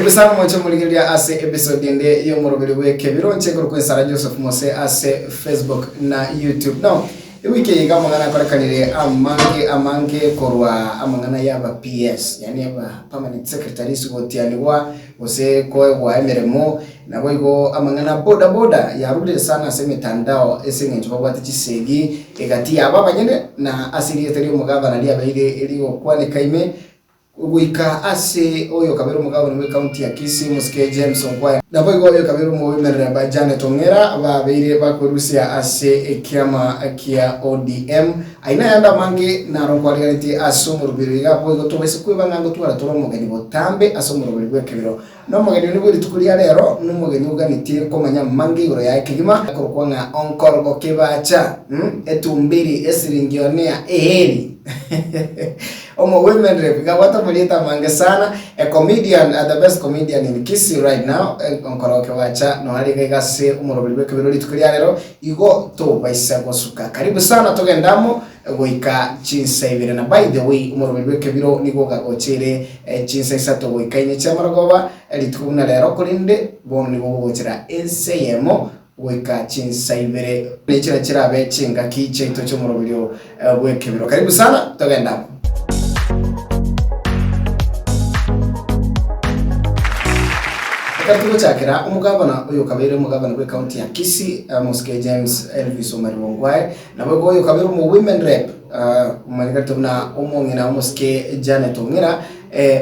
Karibu sana moche morigereria ase episode ende y'omoroberi bw'ekebiro nche korokwa Ensara Joseph Mose ase Facebook na YouTube. Now, ewiki eye iga amang'ana akorekanire amange amange korwa amang'ana y'aba PS, yaani aba permanent secretaries gotianigwa gose koegwa emeremo, naboigo amang'ana boda boda yarurire sana ase emetandao ase eng'encho babwate chisegi egati yabo abanyene na ase erieta ri'omogabana riabeire rigokwaneka ime Goika ase oyo kabere omogabane bw'ecounty ya Kisii, Omosike James Ongwae. Naboigo oyo kabere omoimerera ba Janet Ong'era babeire bakwerusia ase ekiama kia ODM. Ayio nayande amange naro nkwariganetie ase omoroberi iga boigo tobaise kweba ng'a ngotwara tore omogeni botambe ase omoroberi bw'ekebiro. Nomogeni one bwe rituko ria rero nomogeni oganetie komanya amange igoro yaye kegima akorokwa ng'a Onkorogo Kebacha, etumbiri, esiringionea, eeri. Omowomen rep iga abwate amarieta amange sana, a comedian, the best comedian in Kisii right now, Onkorogo Kebacha noare iga iga ase omoroberi bw'ekebiro rituko ria rero, igo tobaisa gosuka. Karibu sana togende amo. Goika chinsa ibere. Na by the way, omoroberi bw'ekebiro nigo ogagocheire chinsa isato goika inye chi'amarogoba, rituko buna rero, korende bono nigo ogogochera ensa eyemo goika chinsa ibere. Nechira chirabe chingaki chiaito chi'omoroberio bw'ekebiro. Karibu sana, togende amo. Ekero togochakera, omogabana oyo okabeire omogabana bw'ecounty ya Kisii, Omosike James Elvis Omariba Ongwae, Naboigo oyo kabere omo women rep omanyekanete buna omong'ina omosike Janet Ong'era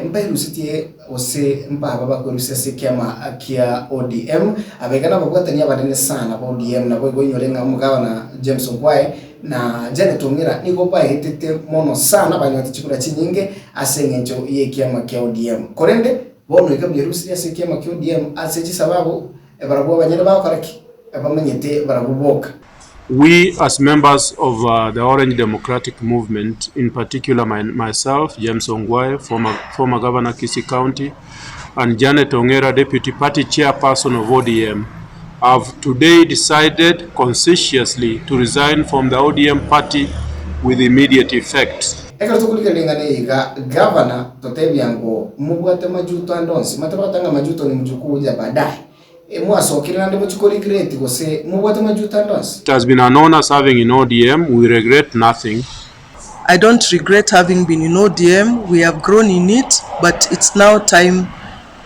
mbaerusetie gose mbaba bakwerusia ase ekiama kia ODM. Abaiga nababwatani abanene sana ba ODM naboigo oinyore ng'a omogabana James Ongwae na Janet Ong'era nigo baetete mono sana banyorete chikura chinyinge ase eng'encho y'ekiama kia ODM. Korende bono iga mberusirie ase ekiama kia ODM ase chisababu barabwo abanyene bagokora ki? Bamanyete barabwo boka. We as members of the Orange Democratic Movement, in particular my, myself, James Ongwae, former, former Governor Kisii County, and Janet Ong'era, Deputy Party Chairperson of ODM, have today decided conscientiously to resign from the ODM party with immediate effect. Ekero tokorigereria ring'ana eri iga, Gavana, totebia ngo mobwate majuto ande onsi. Omanyete bagoteba ng'a majuto ni mjukuu huja baadaye. Mwasokire naende mochie ko-regret gose mobwate majuto ande onsi? It has been an honour serving in ODM, we regret nothing. I don't regret having been in ODM, we have grown in it but it's now time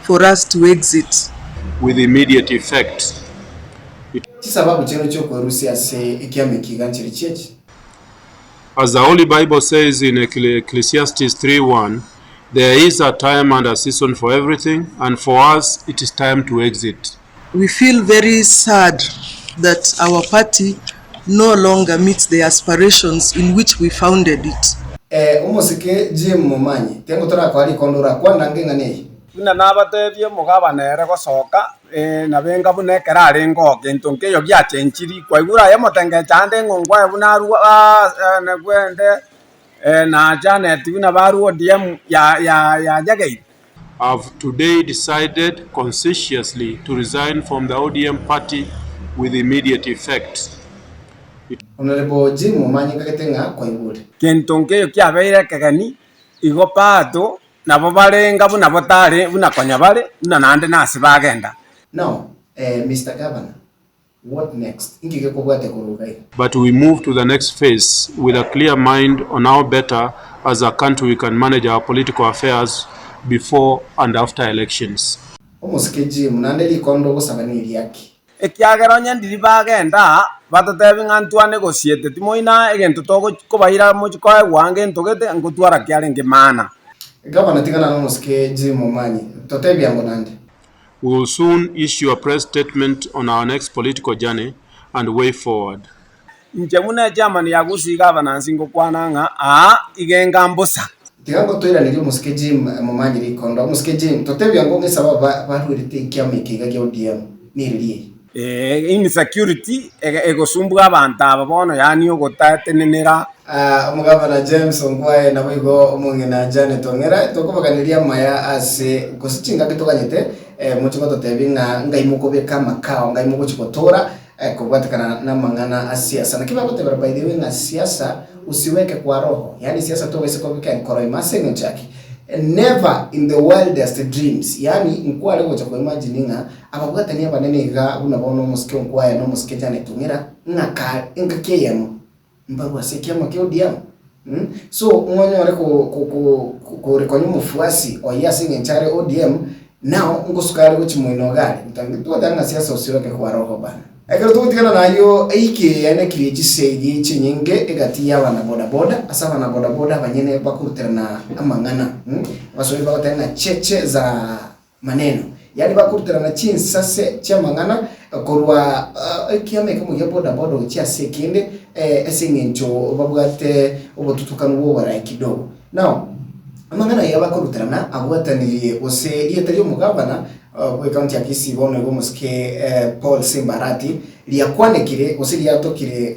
for us to exit. With immediate effect. Chisababu chiaino chi'okwerusia ase ekiama eke iga nchire chiachi? As the Holy Bible says in Ecclesiastes 3:1, There is a time and a season for everything, and for us it is time to exit. We feel very sad that our party no longer meets the aspirations in which we founded it. Omosike Jim Momanyi, tengo torakoa rikondo orakwane ange eng'ana eye. Buna nabateebie omogabana ere gosoka, ee, nabe inga buna ekero arenge oo, gento nkeiyo giachenchiri. Kwaigure aye omotengecho ande eng'ongo aye buna arua aa nakwende na Janet buna barua ODM ya ya yajageire. Have today decided conscientiously to resign from the ODM party with immediate effect. It. Honourable Jim Momanyi nkagete ng'a kwaigure. Gento nkeiyo kiabeire ekegeni, igo bado Nabo barenga buna botare, buna konya bare, buna naende nase bagenda. Now, eh, Mister Governor, what next? Inki gekobwatia korwa iga iga? But we move to the next phase with a clear mind on how better as a country we can manage our political affairs before and after elections. Omosike Jim, naende rikondo ogosaba neriaki? Ekiagera onye ndiri bagenda aa, batotebi ng'a ntwane gosiete, timoina egento togokobaira mochie koegwa ngento gete, ngotwara kiarenge maana. Gavana tigana nomosike Jim Momanyi, totebie ango nande. We will soon issue a press statement on our next political journey and way forward. Inche buna echairman ya Gusii Governance ngokwana ng'a aa iga enga mbosa. Tiga ngotoiranerie omosike Jim Momanyi rikondo. Omosike Jim, totebie ango ng'a esababu barwerete ekiama eke iga gia ODM nereri eye. Ee, insecurity egosumbua abanto aba bono, yaani ogotatenenera. Omogavana James Ongwae naboigo omong'ina Janet Ong'era tokobaganeria amaya ase gose chingaki toganyete moche gototebia ng'a ngai mokobeka amakao ngai mogochi gotora Kobwatekana namang'ana a siasa. Naki bagotebera by the way ng'a siasa usiweke kwa roho, yaani siasa tobaisa kobeka enkoro ime ase eng'encho yaki? Never in the wildest dreams, yaani nkware gocha ko imagine ng'a ababwatani abanene iga buna bono omosike Onkwaya na omosike Janet Ong'era ng'a kare engaki eyemo mbarwe ase ekiama kia ODM mh, so ng'onyore ko ko ko kore konya omofuasi oye ase eng'encho are ODM nao ngosuka are gochia moino iga are, togoteba ng'a siasa usiweke kwa roho bana. Ekero togotigana nayio, eike yaenekirie chisegi chinyinge egati y'abana bodaboda, ase abana bodaboda abanyene bakoruterana amang'ana. Abaswahili bagoteba ng'a cheche za maneno, yaani bakoruterana chinsase chi'amang'ana korwa ekiama ekemo gia bodaboda gochia ase ekende, ase eng'encho babwate obotutukanu bw'oboraai kidogo. Now, amang'ana aya bakoruterana abwatanirie gose rieta ri'omogavana bw'ecounty ya Kisii bono igo omosike Paul Simba Arati riakwanekire gose riatokire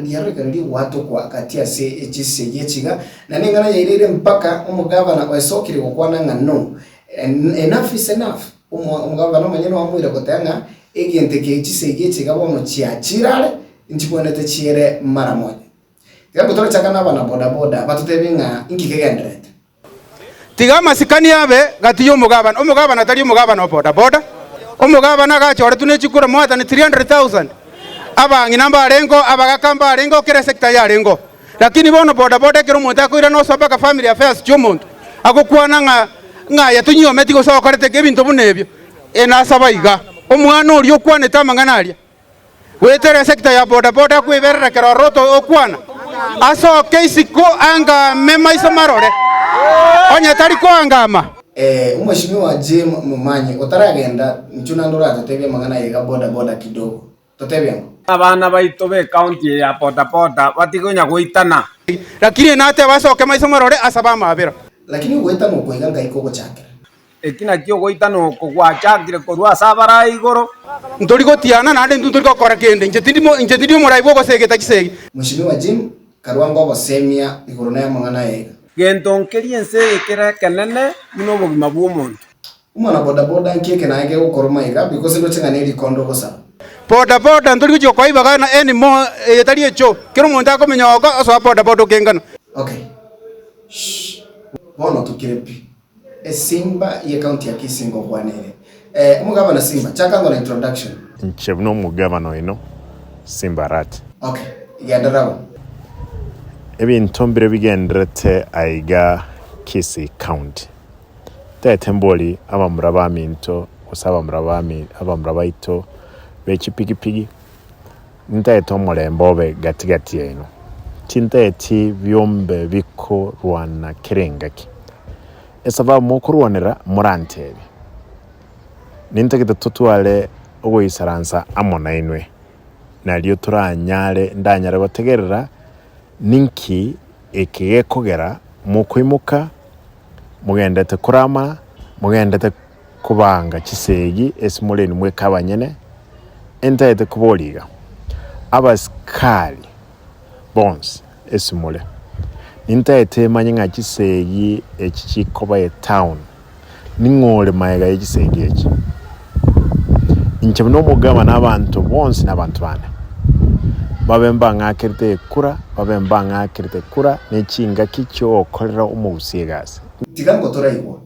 riarorekana rigwatokwa gati ase chisegi echiga na neng'ana yaireire mpaka omogavana oesokire gokwana ng'a no enough is enough omogavana omonyene oamoire goteba ng'a egento eke chisegi echiga bono chiachire are nchibwenerete chiere mara moja. Tiga ngotorachaka nabana boda boda batotebie ng'a inki kegendererete. Tiga amasikani abe gati y'omogabana, omogabana tari omogabana o bodaboda, omogabana agachoretwe ne chikura more than 300,000, abang'ina mbarengeo, abagaka mbarengeo, kera esector yarengeo. Lakini bono bodaboda ekero omonto akoirana osoa mpaka family affairs chi'omonto, agokwana ng'a ng'a aye tonyiometi gose okorete ki, ebinto buna ebio, nasaba iga, omwana oria okwanete amang'ana aria, Goetera esector ya bodaboda akweberera kera oroto okwana, asoke isiko angame maiso marore, onye tari koangama. Omweshimiwa Jim Momanyi otaragenda inchuo naende oratotebie amang'ana aye iga boda boda kidogo. Totebie ango. Abana baito b'ecounty eye ya bodaboda batige konya goitana. Lakini natebe asoke maiso marore asabe amabera. Lakini ogoetana oko iga ngai kogochakera. Eki nakio ogoitana oko gwachakire korwa ase abarai igoro. Ntori gotiana naende intwe ntori gokora kende, inche tindi inche tindi omorai bw'ogosegeta chisegi. Mweshimiwa Jim, karwango ogosemia igoro na amang'ana aya iga. Gento nkeria ense eye kere ekenene buna obogima bw'omonto. Omwana bodaboda nki eke naye kegokoroma iga because ndoche ng'a nerikondo ogosaba. Bodaboda ntori gochia gokoa ibaga na any more eye tari echoo, kera omonto akomenya oko osoa bodaboda okengana. Okay shh bono tokire pi. Esimba ye county ya Kisii ngokwana ere. Eh, omogabana Simba, chaka ngo na introduction. Inche buna omogabana oino, Simba Arati. Okay, genderera bo. Ebinto mbire bigenderete aiga Kisii County. Tete mbori abamura baminto gose abamura bami abamura baito be chipigipigi, nintagete omorembe obe gati gati yaino. Tintageti biombe bikorwana kera engaki. Esababu mokorwanera morantebie. Nintagete totware ogoisaransa amo nainwe, nario toranyare ndanyare gotegerera ninki eke gekogera mokoimoka mogendete korama, mogendete kobanga chisegi ase more inwe mweka abanyene, ntagete koboria iga, abasikari bonsi ase more, nintagete manye ng'a chisegi echi chikoba etown, ning'o ore magega ye chisegi echi? Inche buna omogabana abanto bonsi na abanto bane, babe mbang'akerete ekura, babe mbang'akerete ekura ne chingaki chi'ogokorera omogusii egasi. Tiga ngotoraigwa.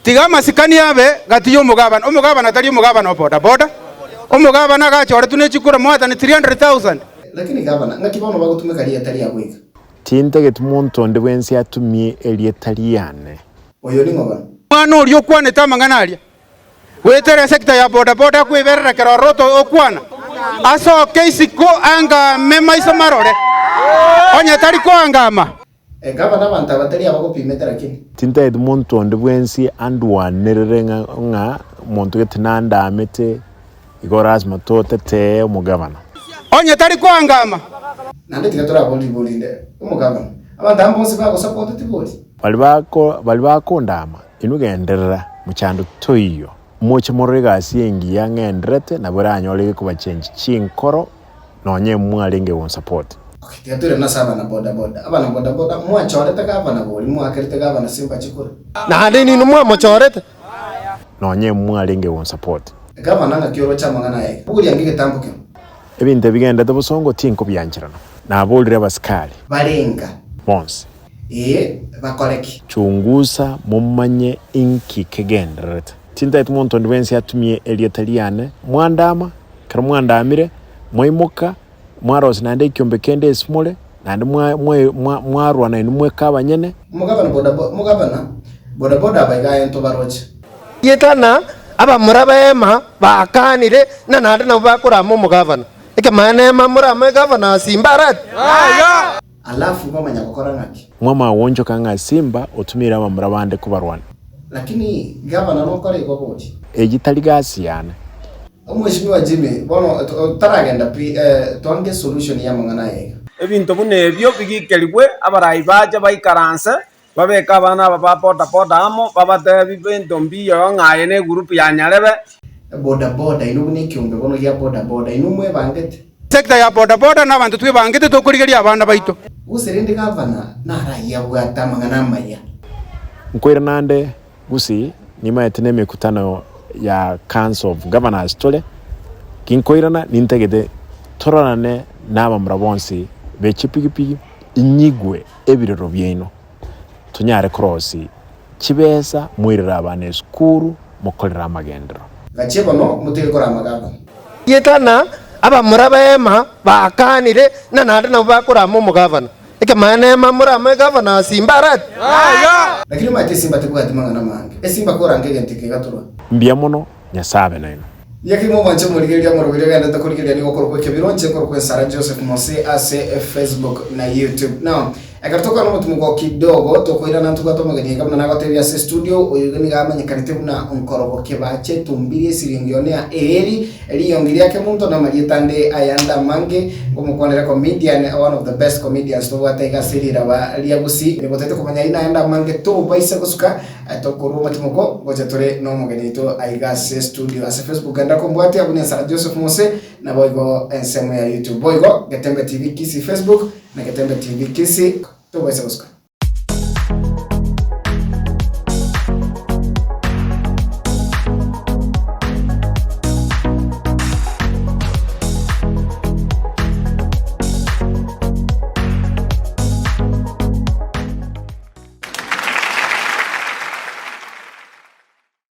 Tiga amasikani abe gati y'omogabana, omogabana tari omogabana o bodaboda, omogabana agachoretwe ne chikura more than 300,000. Lakini gavana, ng'aki bono bagotumeka rieta riabo iga? Tintageti monto onde bwensi atumie erieta riane. Oyo ning'o bono? Omwana oria okwanete amang'ana aria, goetera esector ya bodaboda akweberera kera oroto okwana, asoke isiko angame maiso marore, onye tari koangama. Gavana abanto aba tari abagopimete lakini. Tintageti monto onde bwensi andwanerere ng'a omonto gete nandamete, igo lasima totetee omogabana. Onye tari koangama. Naende tiga torabore ribori rinde, omogabana, abanto aba bonsi bagosapoteti bori? Baria bakondama, inwe genderera, mochando toiyo. Moche morore egasi engiya ng'enderete, nabo eranyore gekobachenchia chinkoro nonye mwarenge gonsupport. Okay, tiga toirane ase abana boda boda. Abana boda boda, mwachorete gavana bori, mwakerete gavana Simba chikura. Naende ninwe mwamochorete. Nonye mwarenge gonsupport. Gavana ng'aki oroche amang'ana aya iga? Bogoria ange egetambo kemo. Ebinto ebigendete bosongo tinkobiancherana. Naborire abasikari. Barenga. Bonsi. Ee, bakore ki? Chungusa momanye inki kegendererete. Tintaeti monto onde bwensi atumie erieta riane. Mwandama, ekero mwandamire, mwaimoka, mwarosia naende ekiombe kende esimore, naende mwarwa nainwe mweka abanyene. Omogabana boda Omogabana boda boda aba iga aye ntobaroche. Rietana abamura b'Eema baakanire, na naende nabwo bakorama omogavana. Ekemanyererio Eema morame egavana Simba arati. Alafu bamanya gokora ng'aki? Mwamagwonchoka ng'a Simba otumire abamura bande kobarwania. Lakini gavana nokore igo bori? Eyio tari gasi yane. Omweshimiwa Jimmy, bono totaragenda pi, twange solution y'amang'ana aya iga. Ebinto buna ebio bigikerigwe, abarai bache baikaranse, babeke abana aba ba boda boda amo, babatebi binto mbiyo ng'a aye negurupu ya nyarebe. Boda boda inwe buna ekiombe bono gia boda boda inwe mwebangete. Sector ya boda boda nabanto twebangete tokorigeria abana baito. Gose rende gavana narayie abwate amang'ana amaya. Nkoira nande Gusii nimaete nemekutano ya Council of Governors tore, ginkoirana nintagete tororane nabamura bonsi be chipigipigi inyigwe ebirero biaino tonyare korosi chibesa moirere abana esukuru mokorere amagenderero. Gachie bono motige korama gavana. Rietana abamura b'Eema baakanire, na naende nabwo bakorama omogavana. Ekemanyererio Eema morame egavana Simba arati. Lakini omanyete esimba tebwati mang'ana mange. Esimba korange egento eke egaturwa. Mbuya mono, Nyasae abe nainwe. Yakimo omwanche omorigereria omoroberi ogenderete korigereria nigo okorokwa ekebiro nche nkorokwa Ensara Joseph Mose ase Facebook na YouTube. Now, ekero tokwana omotimoko kidogo tokoirana ntobwate omogeni iga buna nagotebia ase studio oyo iga nigo amanyekanete buna Nkorogo Kebache Tumbiri esiringi one ya eeri Eriongi ria Kemunto na amarieta ande ayande amange ngomokwanera comedian one of the best comedians tobwate iga ase riraba ria Gusii. Nigo toete komanya ayio nayande amange tobaisa gosuka Tokorwa omotimoko gocha tore nomogeni oito aiga ase studio ase Facebook genda kombwatia buna Ensara Joseph Mose naboigo ensemo ya YouTube boigo Getembe TV Kisii Facebook na Getembe TV Kisii tobaisa gosuka.